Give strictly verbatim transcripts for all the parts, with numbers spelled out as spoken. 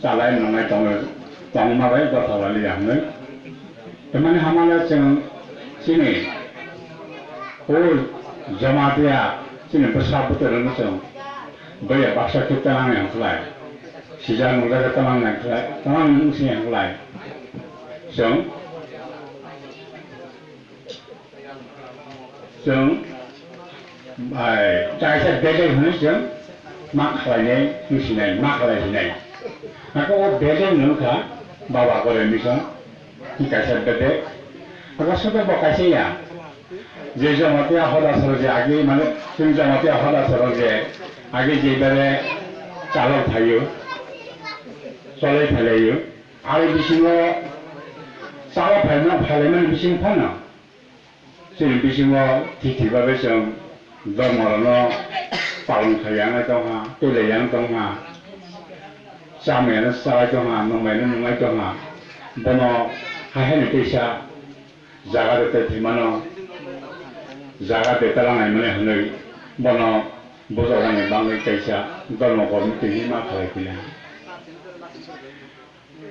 Chalai nwngnai tongo, tongma bai dotha laliya hwnwi. Tamani hamale chwng chini o Jamatia chini bwsa bwtwi rwno chwng bwya baksa khe tanang yang khlai. Sijak nungjakhe tanang yang khlai, tanang wng si yang khlai. Chwng Chwng, bai, kaisa bedek hwnwi chwng ma khlainai, wngsinai, ma khlaisinai. Ako o bedek no wngkha Baba Korai Mission, kaisa bedek. Ako soto bo kaisa ya. Je Jamatia hoda soro je agi, mane, chwng Jamatia hoda soro je agi je bere chalok phaio, cholai phailaio. Ari bisingo chalok phaima, phailaimani bising phano. Chini bisingo thik thik bai chwng dhormo rokno palon khlai yang tongha, twi lai yang tongha, chamani chalai tongha, nungmani nunglai tongha. Bono hai hai ni teisa jaga de tei thwimano, jaga de talang nai mani hwnwi bono bujok rani bangwi kaisa dhormo committee hinwi ma khlai phi nai.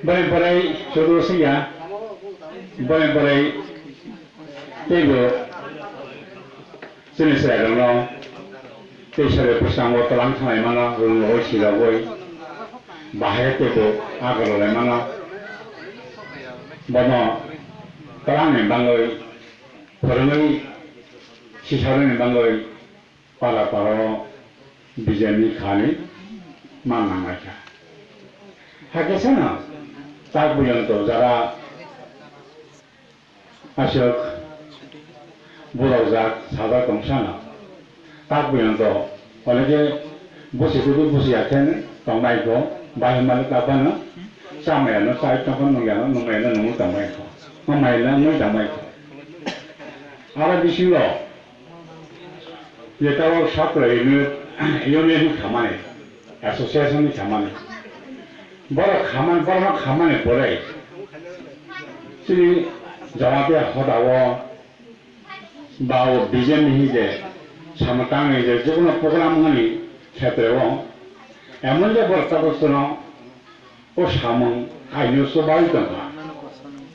Bwrwi bwrwi chudu siya, bwrwi bwrwi teibo chini chwrairokno tei sari bwskango twlang thanglai mano, rwngwi sirogwi bahai teibo agarlai mano. Bono twlangni bangwi, phwrwngwi sisarwini bangwi para para o B J P ni khani manna naikha. Hakhe sano tak buyan to jara aswk borok jak sajak tong sano tak buyan to oneke busi kudu busi yakhen tong naikho bai mali tak bano chamaya no chai tong kho nungya no nungmaya no nungwi tong naikho mamaya no nungwi tong naikho. Aro bisingo je tabok Satrai Union, Union ni khamani, association ni khamani. Borok khamani, borokno khamani pore. Chini Jamatia hoda o ba o B J P ni hije samung tangwi je jekono program wngmani khetre o emon je borok tabok sono o samung kainwi chubai tongkha,